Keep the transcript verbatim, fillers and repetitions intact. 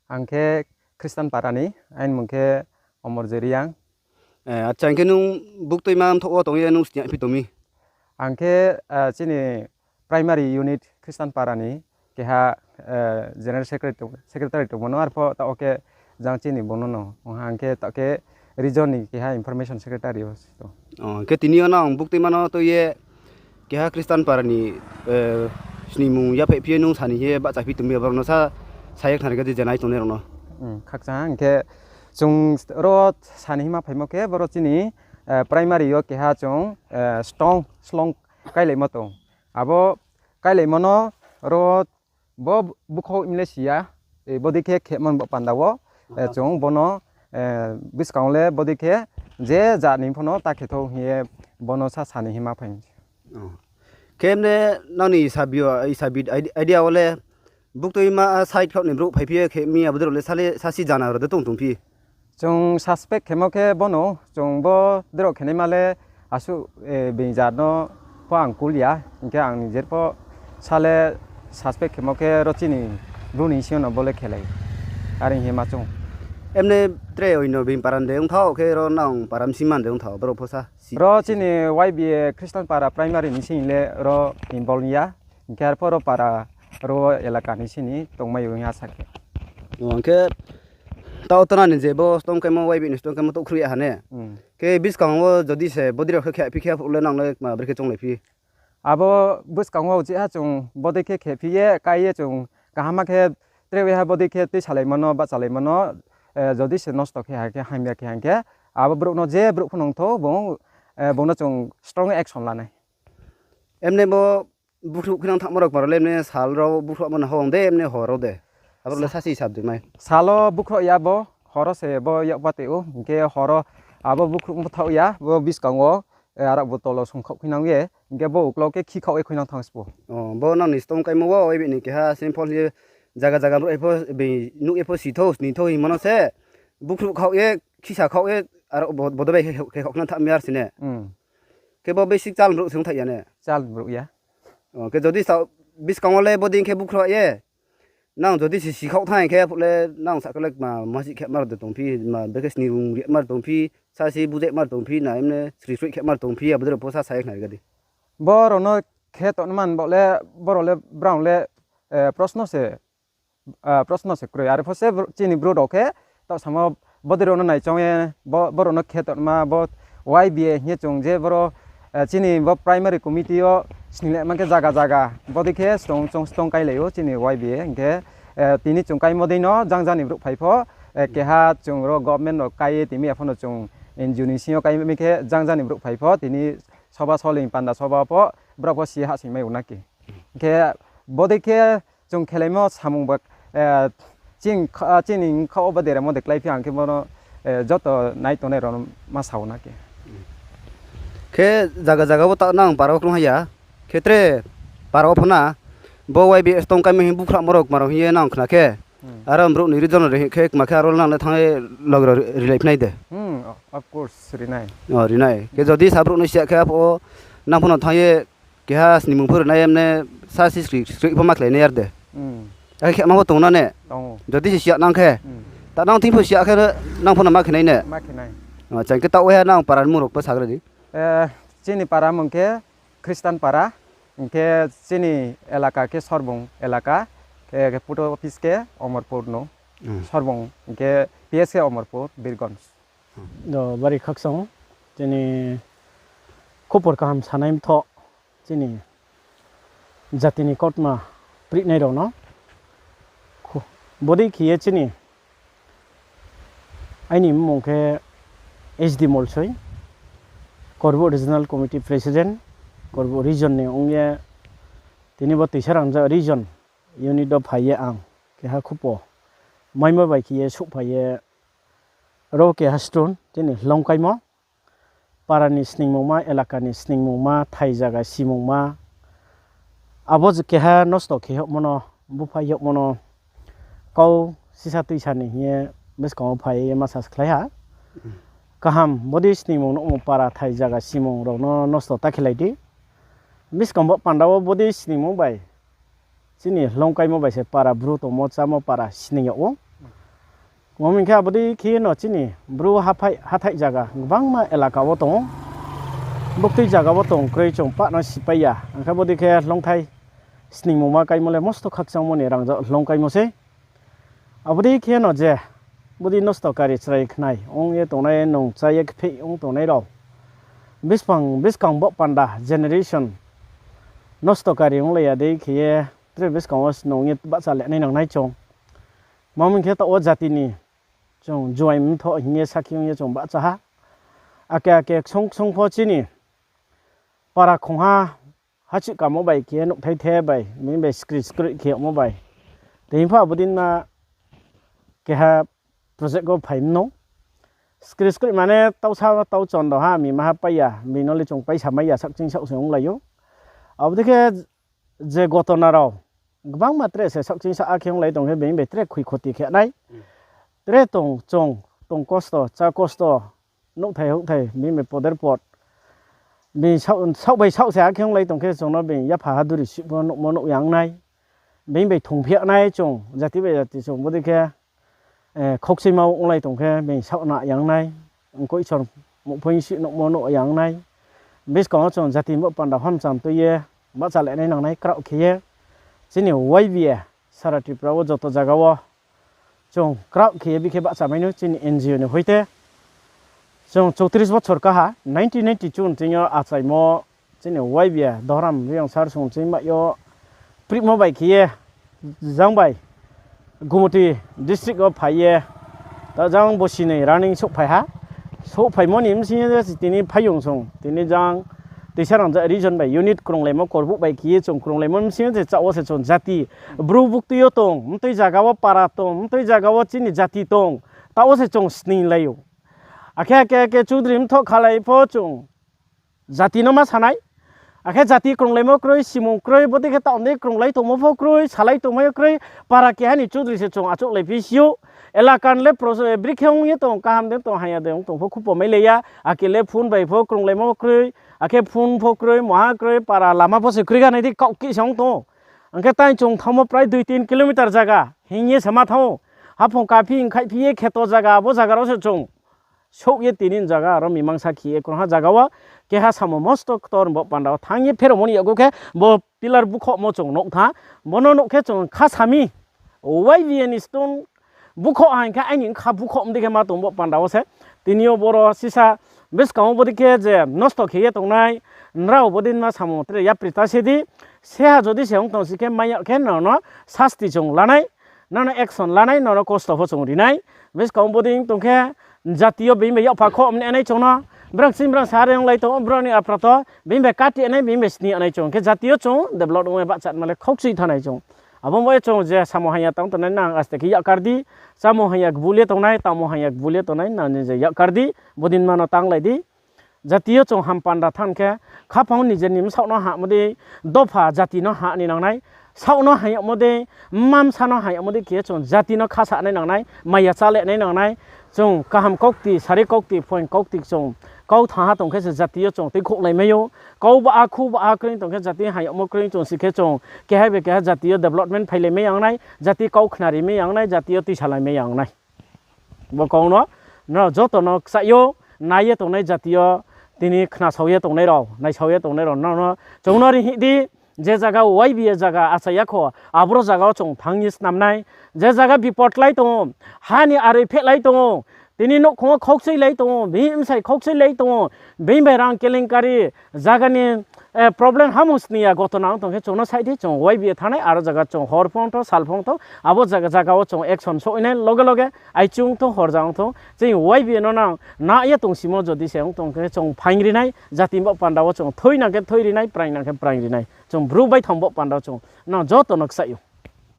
Ang khe Christian Para ni, aini mung khe Omorjit Reang. Acha, hing khe nung buktuima mthoh wo tong ye nung sni phi tong mi? Ang khe chini primary unit Christian Para ni keha general secretary tongmo no, arpho taoh khe jang chini bung no no ong ha, ang khe taoh khe region ni keha information secretary o. Hing khe tini yo nang buktuima no tui ye keha Christian Para ni sningmung yaphaih phi ye nung sani hing ye bahcha phi tong mi, aborao no sa, sa ye khnari kha di je nai tongnai rao no. Khakchang ha, hing khe chung ro sani hima phaimo khe boro chini primary yo keha chung stone slong kailaimo tong. Abo kailaimo no ro bo bukho mle si ya, bodei khe khemo bo panda wo chung bono buskang wo le bodei khe je jat ni pho no ta khe thou hing ye bono sa sani hima phai. Khe mne nang ni isabi idea wo le buktuima side khaoh ni brouh phaiphi ye khe mi abo dei rao le sasi jana rao de tong tongphi? Chung suspect khemo khe bono, chung bo dei rao khenaima le asuh being jat no pho ang kul ya, hing khe ang nijer pho sa le suspect khemo khe ro chini bru ni sing yo no bo le khelai. Are hing ye ma chung. Emne tre oino being para de ong thao khe ro nang para bsing man de ong thao, brouh pho sa si. Ro chini Y B A Christian Para primary ni sing le ro involve ya, hing khe arpho ro para ro elaka ni sini tongmai ong ya sa khe. Hing khe taoh tona ni je bo stone kaimo, Y B A ni stone kaimo touhkhruh ya ha ne. Khe buskang wo jodi se bodei rao khe khe phi khe phuh le nang le kma brekhe chounglai phi? Abo buskang wo uchih ha chung bodei khe khe phi ye kai ye chung kaham khe tre waiha bodei khe tuisalaimo no, bahchalaimo no, jodi se nosto khe ha khe, hamya khe ha khe, abo brouh no je brouh pho nung thou, bung no chung strong action la nai. Emne bo bukhruh khe nang thanngmo rao kma rao le emne sal rao bukhruhmo no hor de, emne hor rao de? Abo rao le sasi sab de mai. Sal wo bukhruh ya bo, hor wo se bo yakpa te ou, hing khe hor wo abo bukhruh bo thaoh ya, bo buskang wo, arao bo tolo sungkhaoh khuinang ye, hing khe bo uklau khe khikhaoh ye khuinang thanng sbo. Bo nang ni stone kaimo wo, Y B A ni keha simple ye zaga zaga brouh pho, nuh ye pho si thou, sni thou hingmo no se, bukhruh khaoh ye, khisa khaoh ye, arao bodei bai khe khaoh khnang thanng mi ar si ne. Khe bo basic chal brouh se ong thaih ya ne? Chal brouh ya. Khe jodi sa buskang wo le bodei khe bukhruh ye, nang jodi se sikhaoh thanng khe phuh le nang sa khe le kma masih khe mar de tongphi, ma bekhe sni rung ri mar tongphi, sa si bujai mar tongphi, na emne sri sri khe mar tongphi, abo dei rao pho sa sa ye khnari kha di. Bo rao no khe tongma bo le, bo rao le brao le, prosno se kroi. Are pho se chini bru rao khe taoh samo bodei rao no naichong ye, bo rao no khe tongma bo Y B A hing ye chung je boro chini bo primary committee yo sninglai man khe zaga zaga bodei khe stone, chung stone kailai ou chini Y B A hing khe, tini chung kaimo dei no jang jang ni brouh phai pho, keha chung ro government rao kai ye timi ya pho no chung N G O ni sing yo kai mi khe jang jang ni brouh phai pho tini soba soling panda soba pho brao pho si hahsoing mai ou na khe. Hing khe bodei khe chung khelaimo samung ba, chini khaoh wo ba deramo de kláiphi ang khe bono joto nai tongnai rao no ma sa ou na khe. Khe zaga zaga wo taoh nang para wo krung ha ya, khe tre para wo pho na, bo Y B A stone kaimo hing bukhruhmo rao kma rao hing ye nang khna khe, aro brouh ni region rao ri hing khe kma khe aro nang le thanng ye log rao rilai phi nai de? Of course, ri nai. Ri nai. Khe jodi sa brouh no si ya khe aphuh wo nang pho no thanng ye keha sningmung pho ri nai, emne sa si sri sri pho ma khlai nai ar de? Akhe khema pho tong na ne? Jodi se si ya nang khe, ta nang thing pho si ya khe nang pho no ma khe nai ne? Acha, hing khe taoh waiha nang para ni mung rao pho sagra di. Chini para mung khe Christian Para, hing khe chini elaka khe Sorbung elaka, khe post office khe Omorpur no, Sorbung hing khe P S khe Omorpur, Birganj. Do bari khakchang, chini khupor kaham sanai mthoh, chini jati ni kautma prihnai rao no. Bodei khe ye chini, aini mmung khe S D Molsoi, Korbuh Regional Committee President, Korbuh region ni ong ye, tini bo Tuisarangja region unit wo phai ye ang keha khupo maimo bai khe ye souhphai ye, ro keha stone chini hlongkaimo, para ni sningmungma, elaka ni sningmungma, thai zaga simungma, abo je keha nosto khe yagmo no, búphai yagmo no, kau sisa tuisa ni hing ye buskang wo phai ye masa se khlai ha. Kaham, bodei sningmung nuhmung para thai zaga simung rao no nosto ta khelai di. Buskang bo panda wo bodei sningmung bai, chini hlongkaimo bai se para bru tongmo, chámo para sning yag ou. Mo hing khe abo dei khe no chini Bru haphai-, hathái zaga gbangma elaka wo tong ou. Buktui zaga wo tong kroi chung pah no sipai ya. Ang khe abo dei khe hloungthai sningmungma kaimo le mosto khakchangmo ni rangzag hloung kaimo sei. Abo dei khe no je, bo dei nosto kari chrai khnai ong ye tongnai, nung chá ye kpheih ong tongnai rao, buskang, buskang bo panda generation nosto kari onglai ya dei khe ye, tre buskang wo snung ye bahcha le nai nangnai chung. Tma hing khe taoh wo jati ni chung juaing mthoh hing ye sakhi ong ye chung bahcha ha. Ake ake ksung ksung pho chini para khongha hachih kamo bai khe ye nouhthai the bai, bini bai skri skroih khe yagmo bai. Tei hing pho abo dei ma keha project wo phai mano. Skri skroih mane tausa tau chondo ha, mi maha pai ya, bini no le chung paisa mai ya, sakching saoh se onglai ou. Abo dei khe je gotona rao gbangma tre se sakching saoh akhe onglai tong khe, bini bai tre khui khoti khe nai. Tre tong chung, tong kosto, chá kosto, nouhthai houhthai, bini bai poder pot. Bini saoh, saoh bai saoh se akhe onglai tong khe chung no bini yapha haduri sih pho nuhmo nuh yang nai. Bini bai thungphi ya nai chung, jati bai jati chung, bo dei khe, eh, khokchima onglai tong khe, bini saoh na yang nai. Mkoih sor muhphoing sih nuhmo nuh yang nai. Buskang wo chung jati bo panda hamcham tui ye, bahcha le nai nangnai kraoh khe ye. Chini Y B A, sara Tripura wo joto zaga wo chung kraoh khe ye bikhe bahcha mai no chini N G O ni hoite. Chung choutrish bochor kaha, nineteen ninety-two ni thing yo achaimo chini Y B A Dohram Reang sir song chini bai yo primo bai khe ye jang bai Gumoti district wo phai ye, ta jang bosi ni running souhphai ha. Souhphaimo ni bsing yo je tini phaiyong song, tini jang Toisarangja region bai unit krunglaimo korbuh bai khe ye chung krunglaimo bsing yo je chá wo se chung jati, Bru buktui yo tong, mtui zaga wo para tong, mtui zaga wo chini jati tong, taoh wo se chung sninglai ou. Akhe ake ake chudri mthoh khalai pho chung jati no ma sa nai. Akhe jati krunglaimo kroi, simung kroi, bodei khe taoh ni krunglai tongmo pho kroi, salai tongmai kroi, para keha ni chudri se chung achouhlaiphi si ou. Elaka ni le pro-, bri khe ong ye tong, kaham de tong, hamya de ong tong pho khupo mailai ya, ake le phone bai pho krunglaimo kroi, akhe phone pho kroi, maha kroi, para lama pho se kroi ganai di kaoh kisa ong tong ou. Ang khe tai chung thanngmo prai dui tin kilometer zaga hing ye se ma thanng ou. Haphung kaphi hing khaihphi ye kheto zaga, abo zaga rao se chung souh ye tini zaga aro mimang sakhi ye krungha zaga wo keha samung mosto ktor bo panda wo thanng ye pherao mo ni yakgu khe bo pillar bukhohmo chung nuh tha. Bo no nuh khe chung kha sami, Y B A ni stone bukhoh ha hing khe aini kha bukhoh mdei khe ma tong bo panda wo se. Tini yo boro sisa buskang wo bodei khe je nosto khe ye tongnai, nrao bodei ma samung tre yapri ta se di, seha jodi se ong tong si khe mai yag khe nono sasti chung lanai. Nono action lanai, nono kosto pho chung ri nai. Buskang wo bodei tong khe jati yo being bai yakpha khoh mnai chung no. Brang sing brang sa re onglai tong, brao ni aprato being bai kati nai, being bai sni nai chung khe jati yo chung develop ong ye bahcha ma le khaukchui thanng nai chung. Abo bai chung je samung hamya tang tongnai nang aste khe yakkar di, chámung hamya gbul ye tongnai, tangmung hamya gbul ye tongnai nang ni je yakkar di, bodei ma no tanglai di. Jati yo chung ham panda thanng khe, khaphang ni je ni bsaoh no hahmo dei, dopha jati no hah ni nangnai, saoh no hamyagmo dei, mma bsa no hamyagmo dei khe chung jati no khasa nai nangnai, maya chálai nai nangnai, chung kaham kaukti, sari kaukti, phoing kaukti chung kau thanng ha tong khe se jati yo chung tuikhouhlai mai ou, kau baha khu baha kroi tong khe jati hamyagmo kroi chung si khe chung keha bai keha jati yo development phailai mai ya ong nai, jati kau khnari mai ya ong nai, jati yo tuisalai mai ya ong nai. Bo kau no, nrao joto no kchaih ou, nai ye tongnai jati yo, tini khnasao ye tongnai rao, naisao ye tongnai rao, nrao no, chung no rihih di, je zaga Y B A zaga achai ya kho, aboro zaga wo chung thanng ye snam nai, je zaga bipot klái tong ou, ha ni aroi phehlai tong ou, tini nouhkhong wo khaukchui lai tong ou, bini bsai khaukchui lai tong ou, bini bai rang kelenkari, zaga ni, eh, problem hamung sni ya gotona ong tong khe chung no saih di, chung Y B A thanng nai, aro zaga chung hor phung thou, sal phung thou, abo zaga, zaga wo chung action souh nai, loge loge, aichu ong thou, horja ong thou, chini Y B A no nang, na ye tongsimo jodi se ong tong khe chung phaing ri nai, jati bo panda wo chung thui nang khe thui ri nai, praing nang khe praing ri nai, chung Bru baithang bo panda wo chung, nang joto no kchaih ou.